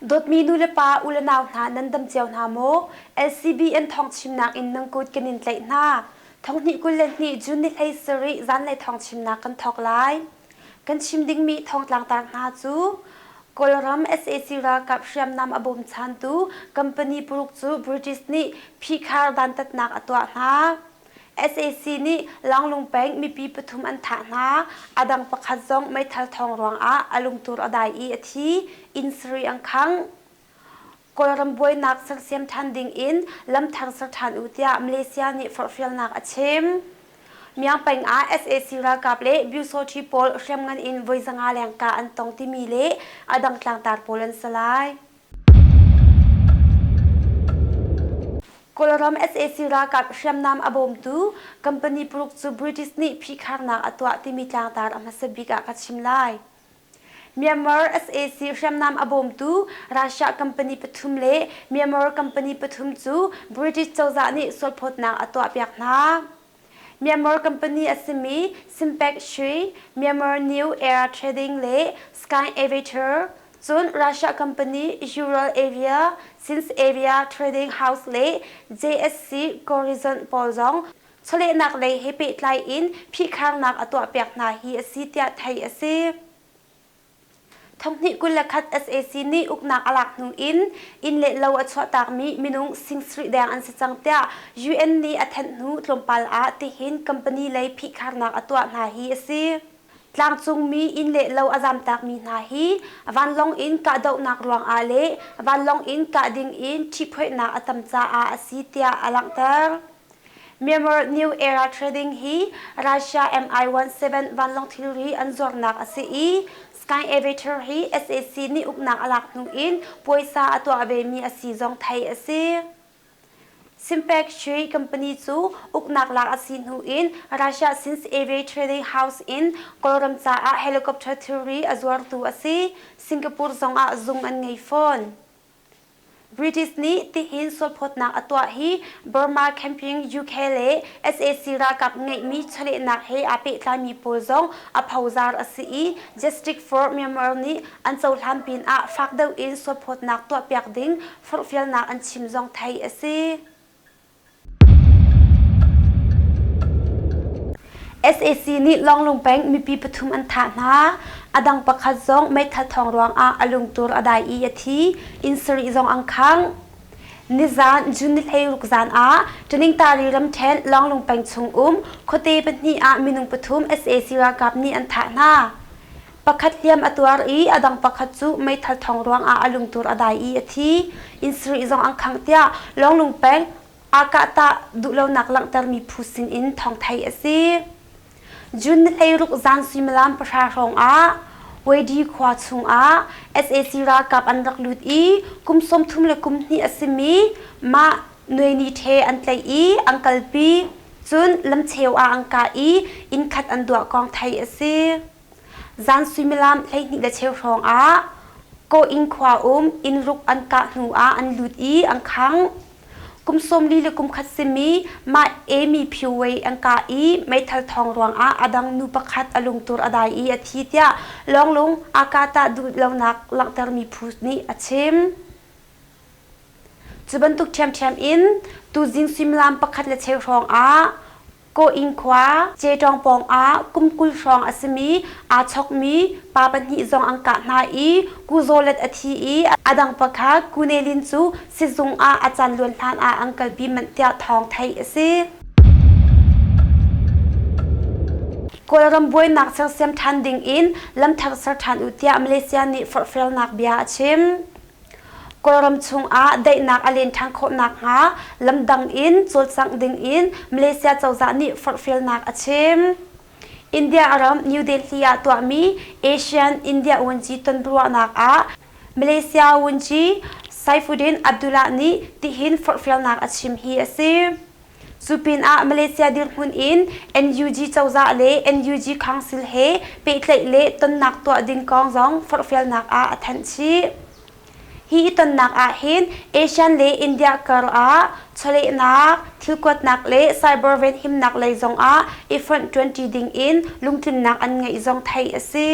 Dawtmi nu le pa, u le nau hna nan dam cio hna maw? LCBN thawngchimnak in nan kut kan in tlaih hna. Thonghnih 22 June ni 17 zanlei thawngchimnak kan thawk lai. Kan chim dingmi thawngtlangtar hna cu Kawlram sac ralkap hriamnam a bawmchantu company paruk cu British nih phihkhar dantatnak a tuah hna. Sac nih Langlung peng mipi pathum an thah hna. A dang pakhat zong meithal thawng ruangah a lungtur a dai i a thi. Inn sarih an khangh. Kawlram buainak sersiam ṭhan ding in lamthar ser ṭhan u tiah Malaysia nih forhfialnak a chim. Myaung peng ah sac ralkap le Byusawṭhi pawl hriamngan in voi 500 leng kah an tong timi le a dang tlangtar pawl an si lai. Kawlram sac ralkap hriamnam a bawmtu company paruk cu British nih phihkharnak a tuah timi tlangtar a hmasa bik ah ka chim lai. Myanmar sac hriamnam a bawmtu Russia company pathum le Myanmar company pathum cu British cozah nih sualphawtnak a tuahpiak hna. Myanmar company a simi Simpec Shui, Myanmar New Era Trading le Sky Aviator, cun Russia company Ural Avia, Sins Avia Trading House le JSC Corizon pawl zong chawlehnak lei he pehtlai in phihkharnak a tuahpiak hna hi a si tiah theih a si. Thonghnih 21 sac nih uknak a lak hnu in inn le lo a chuahtakmi minung sing sarih deng an si cang tiah UN nih a thanh hnu tlawmpal ah tihin company lei phihkharnak a tuah hna hi a si. Tlangcungmi inn le lo a zamtakmi hna hi vanlawng in kahdohnak ruangah le vanlawng in kah ding in ṭhihphoihnak a tam caah a si tiah a langhter. Myanmar New Era Trading hi Russia Mi-17 vanlawng thilri an zuarnak a si i Sky Aviator hi sac nih uknak a lak hnu in puaisa a tuah vemi a si zong theih a si. Simpec Shui company cu uknak lak a si hnu in Russia Sins Avia Trading House in Kawlram caah helicopter thilri a zuartu a si. Singapore zongah zung an ngei fawn. British nih tihin sualphawtnak a tuah hi Burma Camping UK le sac ralkap ngeihmi chawlehnak he aa pehtlaimi pawl zong a phozar a si i Justice for Myanmar nih an cohlan pinah fak deuh in sualphawtnak tuahpiak ding forhfialnak an chim zong theih a si. Sac nih Lawnglung peng mipi pathum an thah hna. A dang pakhat zong meithal thawng ruangah a lungtur a dai i a thi. Inn sarih zong an khangh. Nizan June ni 16 zan ah Taningtari ramṭhen Lawnglung peng chung um khuate pahnih ah minung pathum sac ralkap nih an thah hna. Pakhat hliam a tuar i a dang pakhat cu meithal thawng ruangah a lungtur a dai i a thi. Inn sarih zong an khangh tiah Lawnglung peng aa duhlonak langhtermi phu sinin thawng theih a si. June ni 16 zan suimilam 9 hrawng ah Wadi khua chungah sac ralkap an rak lut i kum 30 le kum hnih a simi mah Nueni The an tlaih i an kalpi. Cun lamcheu ah an kah i inn khat an duah kong theih a si. Zan suimilam 12 le cheu hrawng ah Kawh-inn khua um inn ruk an kah hnu ah an lut i an khangh. Kum 40 le kum khat simi mah Amy Phyo Wei an kah i meithal thawng ruangah a dang nu pakhat a lungtur a dai i a thi tiah Lawnglung Akata duhlonak langhtermi phu nih a chim. Cu bantuk ṭhiamṭhiam in tuzing suimilam pakhat le cheu hrawng ah Kawh-inn khua Cetawng pawngah kum 20 hrawng a simi aa chokmi pa pahnih zong an kah hna i Ku Zaw Let a thi i a dang pakhat Ku Ne Lin cu sizung ah a caan luan hlan ah an kalpi manh tiah thawng theih a si. Kawlram buainak sersiam ṭhan ding in lamthar ser ṭhan u tiah Malaysia nih forhfialnak bia a chim. Kawlram chungah daihnak a len ṭhan khawh nakhnga lamdang in cawlcangh dingin Malaysia cozah nih forhfialnak a chim. India ram New Delhi ah tuahmi ASEAN India Vuanci tonbiaruahnak ah Malaysia Vuanci Saifuddin Abdullah nih tihin forhfialnak a chim hi a si. Cu pinah Malaysia dirhmun in NUG cozah le NUG Council he pehtlaih le tonnak tuah ding kong zong forhfialnak ah a thanh chih. Hi i tonnak ahhin ASEAN le India kar ah chawlehnak, thilkuatnak le cyber venhimnak lei zongah i fonh ṭuanṭi dingin lungtlinnak an ngeih zong theih a si.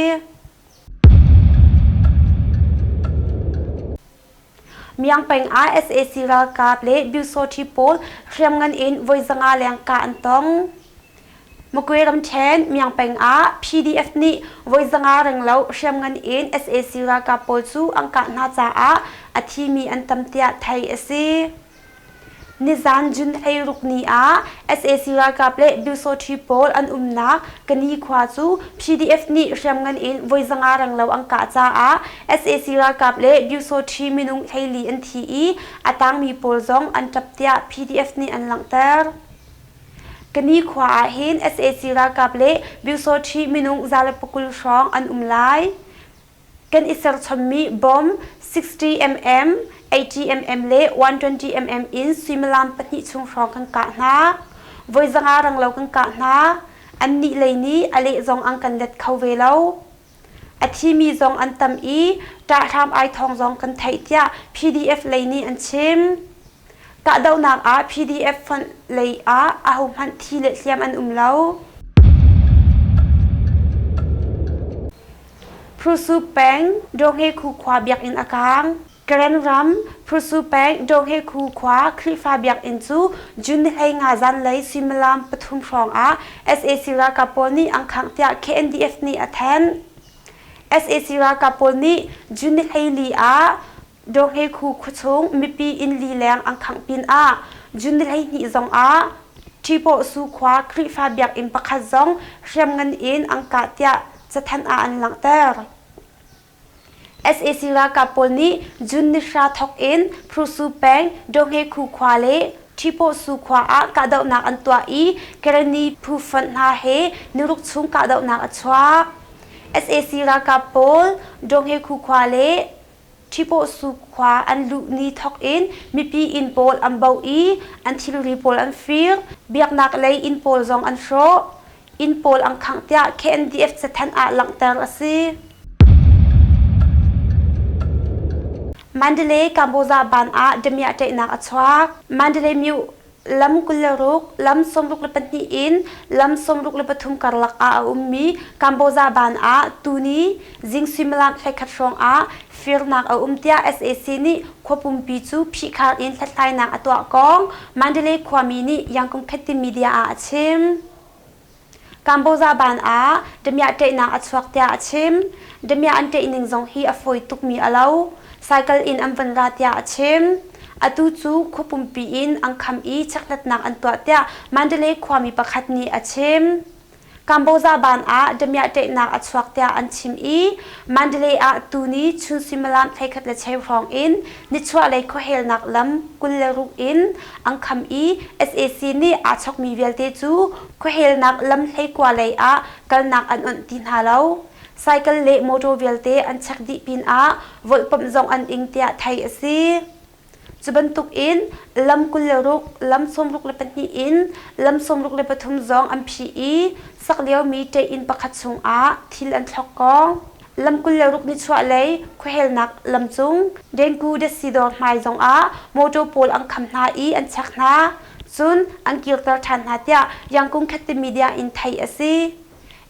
Myang peng ah sac ralkap le Byusawṭhi pawl hriamngan in voi 500 leng kah an tong. Magwe ramṭhen Myang peng ah PDF nih voi 500 renglo hriamngan in sac ralkap pawl cu an kah hna caah a thimi an tam tiah theih a si. Nizan June 16 ni ah sac ralkap le Byusawṭhi pawl an umnak Kani khua cu PDF nih hriamngan in voi 500 renglo an kah caah sac ralkap le Byusawṭhi minung 14 an thi i a tangmi pawl zong an ṭap tiah PDF nih an langhter. Kani khua ah hin sac ralkap le Byusawṭhi minung 120 hrawng an um lai. Kan i serchommi bom 60 mm, 80 mm le 120 mm in suimilam pahnih chung hrawng kan kah hna. Voi 500 ranglo kan kah hna. Annih lei nih a leh zong an kan let kho ve lo. A thimi zong an tam i ṭahhram ai thawng zong kan theih tiah PDF lei nih an chim. Kahdohnak ah PDF fonh lei ah ahohmanh thi le hliam an um lo. Prusu peng Dawhngekhu khua biakinn a kaang. Karen ram Prusu peng Dawhngekhu khua Khrihfa biakinn cu June 15 zanlei suimilam pathum hrawng ah sac ralkap pawl nih an khangh tiah KNDF nih a thanh. Sac ralkap pawl nih June 14 ah Dawhngekhu khuachung mipi inn li leng an khangh pinah June 12 zong ah Ṭhipawhsu khua Khrihfa biakinn pakhat zong hriamngan in an kah tiah cathanh ah an langhter. Sac ralkap pawl nih June ni hra thawk in Prusu peng Dawhngekhu khua le Ṭhipawhsu khua ah kahdohnak an tuah i Karenni phu fonh hna he niruk chung kahdohnak a chuak. Sac ralkap pawl Dawhngekhu khua le Ṭhipawhsu khua an luh ni thawk in mipi inn pawl an baoh i an thilri pawl an fir. Biaknak lei inn pawl zong an hrawh. Inn pawl an khangh tiah KNDF cathanh ah langhter a si. Mandalay Kamboza ban ah damiah ṭaihnak a chuak. Mandalay myu lam 26, lam 62 in lam 63 karlak ah a ummi Kamboza ban ah tuni zing suimilam 11 hrawng ah firnak a um tiah sac nih khua pumpi cu phihkhar in hlathlainak a tuah kong Mandalay khuami nih Yangon Khetti media ah a chim. Kamboza ban ah damiah ṭaihnak a chuak tiah a chim. Damiah an ṭaih ning zong hi a fawi tukmi a lo. Cycle in an van ra tiah a chim. Atu cu khua pumpi in an kham i chekhlatnak an tuah tiah Mandalay khuami pakhat nih a chim. Kamboza ban ah damiah ṭaihnak a chuak tiah an chim i Mandalay ah tuni chun suimilam 11 le cheu hrawng in nichuahlei khuahelnak lam 26 in an kham i sac nih aa chokmi vialte cu khuahelnak lam 19 lei ah kalnak an onh ti hna lo. Cycle le motor vialte an check dih pinah volhpamh zong an ing tiah theih a si. Cu bantukin lam 26, lam 62 in lam 63 zong an phih i sak liomi ṭeih-inn pakhat chungah thil an thlok kong. Lam 26 nichuahlei khuahelnak lam cung Dengu datsi dawr hmai zongah motor pawl an kham hna i an check hna. Cun an kirter ṭhan hna tiah Yangkung Khatte Media in theih a si.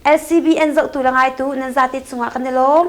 LCBN zohtu le ngaitu nan zate cungah kan i lawm.